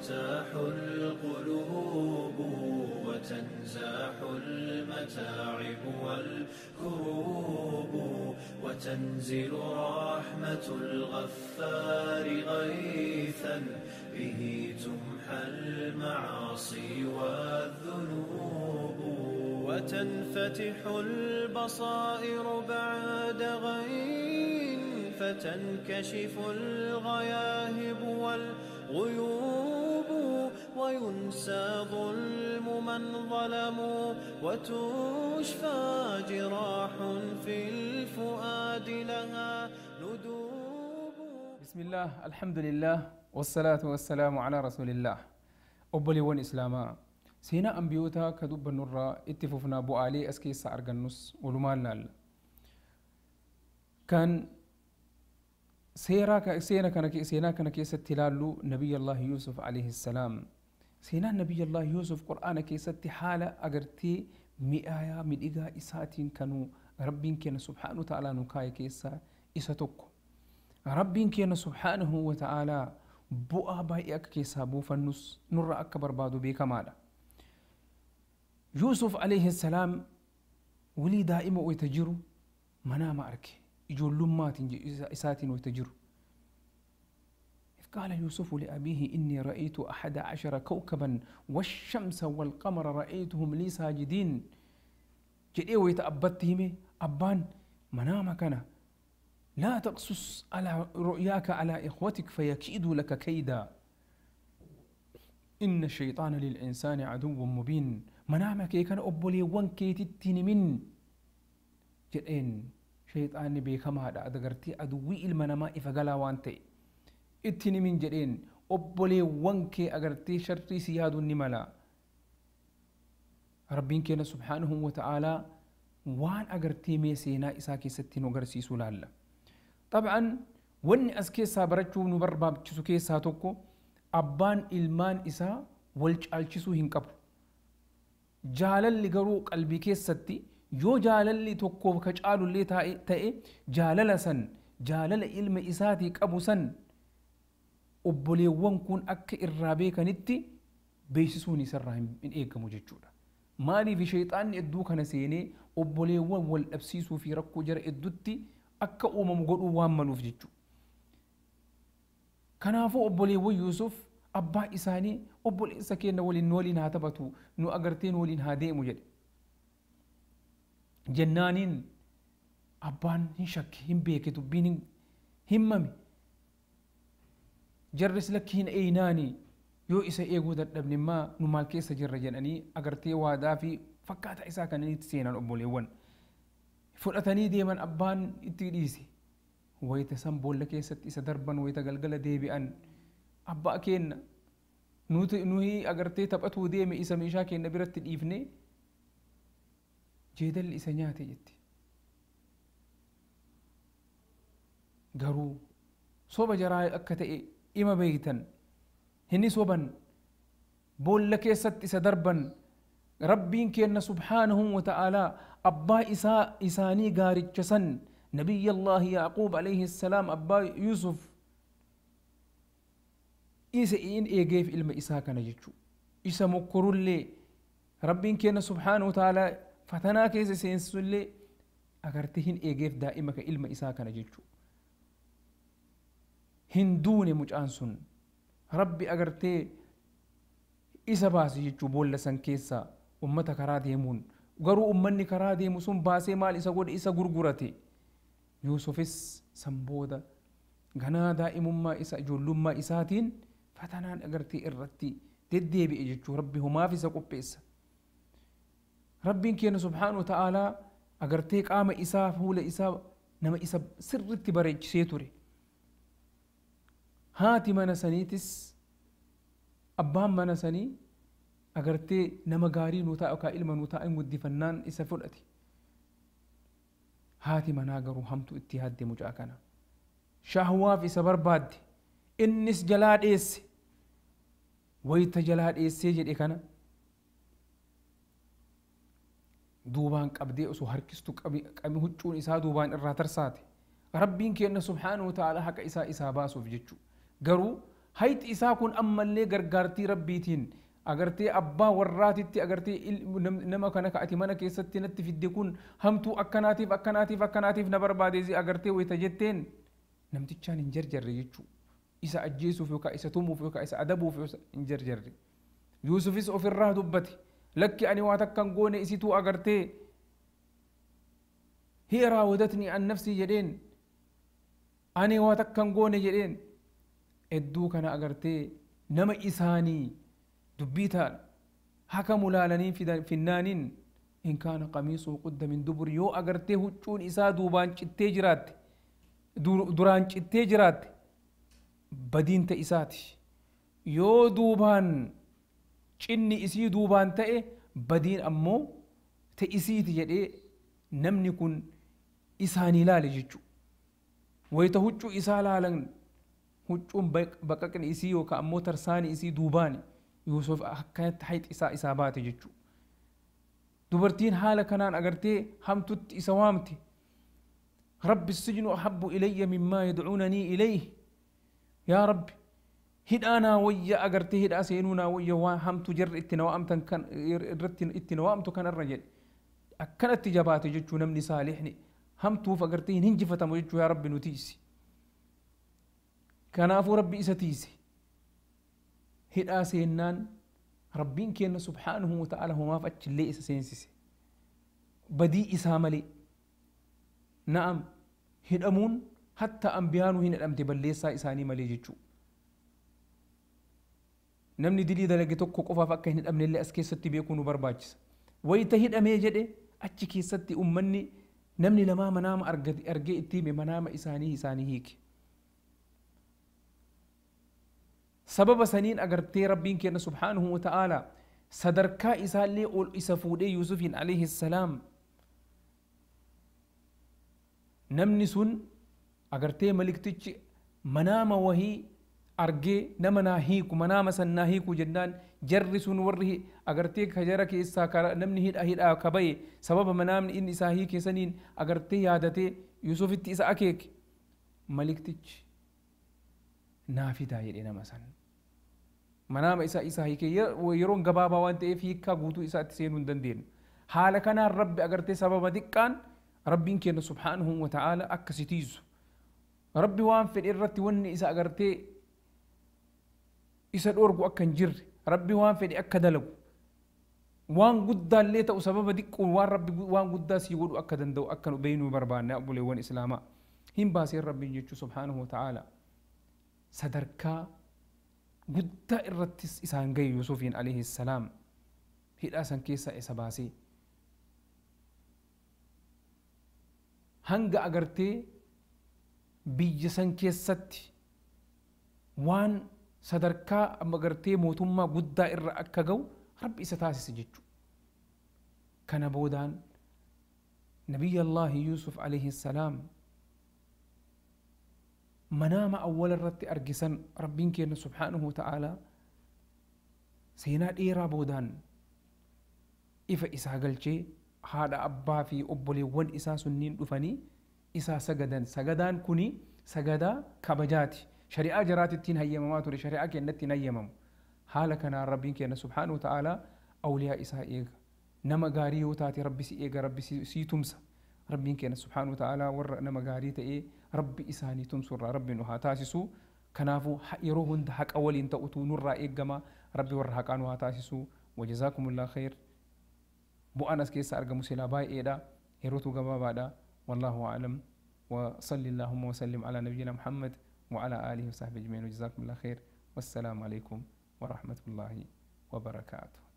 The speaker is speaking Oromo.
ترتاح القلوب وتنزاح المتاعب والكروب وتنزل رحمة الغفار غيثا به تمحى المعاصي والذنوب وتنفتح البصائر بعد غين فتنكشف الغياهب والغيوب وينسى ظلم من ظلموا وتشفى جراح في الفؤاد لها ندوب. بسم الله، الحمد لله، والصلاة والسلام على رسول الله. أبلي إسلاما سينا أنبيوتا كدب النورة اتففنا بؤالي أسكيس أرجنوس ولمان لال كان سينا كان كيس تلالو نبي الله يوسف عليه السلام. سينا نبي الله يوسف قرآن كيس حالة أجرتي مئة من إجا إساتين كانوا ربين كان سبحانه وتعالى نكاي كيسا إساتوك ربين كان سبحانه وتعالى بؤا بايك كيسا بوفنس نور أكبر بعض بكماله. يوسف عليه السلام ولي دائما ويتجرو منام أركي إجولمات إسات ويتجرو. إذ قال يوسف لأبيه إني رأيت 11 كوكبا والشمس والقمر رأيتهم لي ساجدين. جدي ويتأبتهم أبان منام كان لا تقصص على رؤياك على إخوتك فيكيدوا لك كيدا إن الشيطان للإنسان عدو مبين. منامك كان أبولي وانكي تتني من جدين شيطان بيكما هذا أدغرتي أدوي المنما إفقلا وانتي اتني من جدين أبولي وانكي أغرتي شرطي سياد النملا. ربين كان سبحانه وتعالى وان أغرتي ميسينا إساكي ستين وغرسي سلالة. طبعا وان أسكي سابرتشو نبرباب تشسوكي ساتوكو أبان إلمان إسا والچالچسو هنكبو جالل garuu qalbii keessatti yoo jaalalli tokkoof ka caalullee ta'e jaalala san jaalala ilma isaatii qabu san obboleewwan kun akka irraa beekanitti beeksisuun isarraa hin eegamu jechuudha. Maaliif shayxaanni hedduu kana seenee obboleewwan wal dhabsiisuu fi rakkoo jara hedduutti akka uumamu godhuu waan maluuf jechuudha. Kanaafuu obboleewwan Yuusuf abbaa isaanii obboleessa keenya waliin waliin haa taphatu nu agarteen waliin haa deemu jedhe. Jennaaniin abbaan hin shakke hin beeke dubbiin hin mame. Jarris lakki hin eeynaani yoo isa eeguu dadhabne immoo nu maal keessa jirra jedhanii agartee waadaa fi fakkaataa isaa kanneen seenan obboleewwan. Fudhatanii deeman abbaan itti dhiise. Wayita san boolla keessatti isa darban wayita galgala deebi'an abbaa keenya nuyi agartee taphatuu deeme isa meeshaa keenya biratti dhiifne jeedalli isa nyaate jetti. Garuu soba jaraa akka ta'e ima beektan hinni soban boolla keessatti isa darban rabbiin keenya subhaanahu wa ta'aalaa abbaa isaa isaanii gaaricha san نبي الله يعقوب عليه السلام أبا يوسف إيسا إن إيجيف إلما إسا كان جتشو إسا مكرو اللي ربين كينا سبحانه وتعالى فتنا كيسا سينسو اللي أغرتهن إيجيف دائما كإلما إسا كان جتشو هندون مجانسون ربي أغرتي إسا باسي جتشو بولا سن كيسا أمتا كراديمون غرو أمني كراديمون باسي مال إسا قد إسا غرغرتي. يوسفس سنبودا غنا دائمما إسا جلما إساتين فتنان أغرتي إرتي تدي بإجتشو ربي هما في سقبيس ربي كينا سبحانه وتعالى أغرتي قام إسا فول إسا نما إسا سرتي بريج سيتوري هاتي من سنيتس أبان من سني أغرتي نما غاري نوتا أو كإلما نوتا إن فنان إسا فلأتي هاتي مناغرو همتو اتهاد مجاكنا شهوة في سبر باد إنس جلاد إيس ويت جلاد إيس سيجد إكنا دوبان قبدي أسو هركستو قبي هجون إسا دوبان الراتر ساتي ربين كأن سبحانه وتعالى حق إسا إسا باسو في جتشو garuu Hayxi isaa kun ammallee gargaartii rabbiitiin agartee abbaa warraatitti agartee nama kana ka ati mana keessatti natti fidde kun hamtuu akkanaatiif akkanaatiif akkanaatiif na barbaade agartee wayita jetteen namtichaan hin jarjarre jechuu. Isa ajjeesuuf yookaan isa tumuuf yookaan isa adabuuf hin jarjarre. Yuusufis ofirraa dubbate lakki ani waa takka hin goone isituu agartee hiya raawadatnii an nafsii jedheen ani waa takka hin goone jedheen. Hedduu kana agartee nama isaanii dubbii ta'an hakamu laalanii finnaaniin in kaana qamiisuu qudda min dubur yoo agartee huccuun isaa duubaan cittee jiraatte duraan cittee jiraatte badiin ta'e isaati. Yoo duubaan cinni isii duubaan ta'e badiin ammoo ta'e isiiti jedhee namni kun isaanii laale jechuudha. Wayita huccuu isaa laalan huccuun baqaqni isii yookaan ammoo tarsaani isii duubaani Yuusuf akkanatti hayxi isaa isaa baate jechuudha. Dubartiin haala kanaan agartee hamtutti isa waamte. Rabbi sijnu ahabbu ilayya mimmaa yadcuunanii ilayhi. Yaa Rabbi hidhaa naa wayya agartee hidhaa seenuu naa wayya waan hamtu jarri itti na waamtan kan irratti itti na waamtu kanarra jedhe. Akkanatti jabaate jechuu namni saalihni hamtuuf agartee hin hinjifatamu jechuu yaa Rabbi nu tiisi. Kanaafuu Rabbi isa tiise. Hidhaa seennaan Rabbiin kenna subhaanahu wa ta'ala homaaf achillee isa seensise. Badii isaa malee. Na'am hidhamuun hatta ambiyaanuu hin hidhamte balleessaa isaanii malee jechuu. Namni dilii dalage tokko qofaaf akka hin hidhamne illee as keessatti beekuu nu barbaachisa. Wayita hidhamee jedhe achi keessatti ummanni namni lamaa manaama argee itti hime manaama isaanii isaanii hiike. Sababa saniin agartee Rabbiin kenna subhaanahu wa ta'ala sadarkaa isaallee ol isa fuudhee Yuusufiin alayhi salaam namni sun agartee maliktichi manaama wahii argee nama naa hiiku manaama san naa hiiku jennaan jarri sun warri agartee kajara keessaa namni hidha hidhaa kabaye sababa manaamni inni isaa hiike saniin agartee yaadatee Yuusufitti isa akeeke maliktichi naa fidaa jedhee nama san. Manaama isaa isaa hiike yeroon gabaabaa waan ta'eef hiikkaa guutuu isaatti seenuu hin dandeenyu. Haala kanaan Rabbi agartee sababa xiqqaan Rabbiin kenna subhaanahu wa ta'ala akka si tiisu. Rabbi waan fedhe irratti wanni isa agartee isa dhoorgu akka hin jirre Rabbi waan fedhe akka dalagu waan guddaallee ta'u sababa xiqqoon waan Rabbi waan guddaa sii godhu akka danda'u akka nu beeknu barbaanna obboleewwan Islaamaa. Hin baaseen Rabbiin jechuu subhaanahu wa ta'ala sadarkaa guddaa irrattis isaan gahe Yuusufiin alayhi salaam hidhaa san keessaa isa baasee hanga agartee biyya san keessatti waan sadarkaa amma agartee mootummaa guddaa irra akka ga'u Rabbi isa taasise jechuudha. Kana boodaan Nabiyya Yuusuf alayhi salaam manaama awwala irratti argisan Rabbiin kenna subhaanahu wa ta'ala seenaa dheeraa boodaan ifa isaa galchee haadha abbaa fi obboleewwan isaa sunniin dhufanii isaa sagadan. Sagadaan kuni sagadaa kabajaati. Shari'aa jaraatittiin hayyamamaa ture, shari'aa kennatti hin hayyamamu. Haala kanaan Rabbiin kenna subhaanahu wa ta'ala awliyaa isaa eega. Nama gaarii yoo taate Rabbi si eega, Rabbi si tumsa. Rabbiin kenna subhaanahu wa ta'ala warra nama gaarii ta'ee Rabbi isaanii tumsurraa Rabbi nu haa taasisu. Kanaafuu yeroo hunda haqa waliin ta'utu nurraa eegama. Rabbi warra haqaa nu haa taasisu. Wajazaakumullah khayr. Bu'aan as keessa argamu silaa baay'eedha. Yerootu gabaabaadha. Wallaahu a'lam. Wa salli allahumma wa sallim ala nabiyyina Muhammad wa ala alihi wa sahbihi ajma'in. Jazakumullah khayr. Wassalaamu alaykum wa rahmatullahi wa barakaatuh.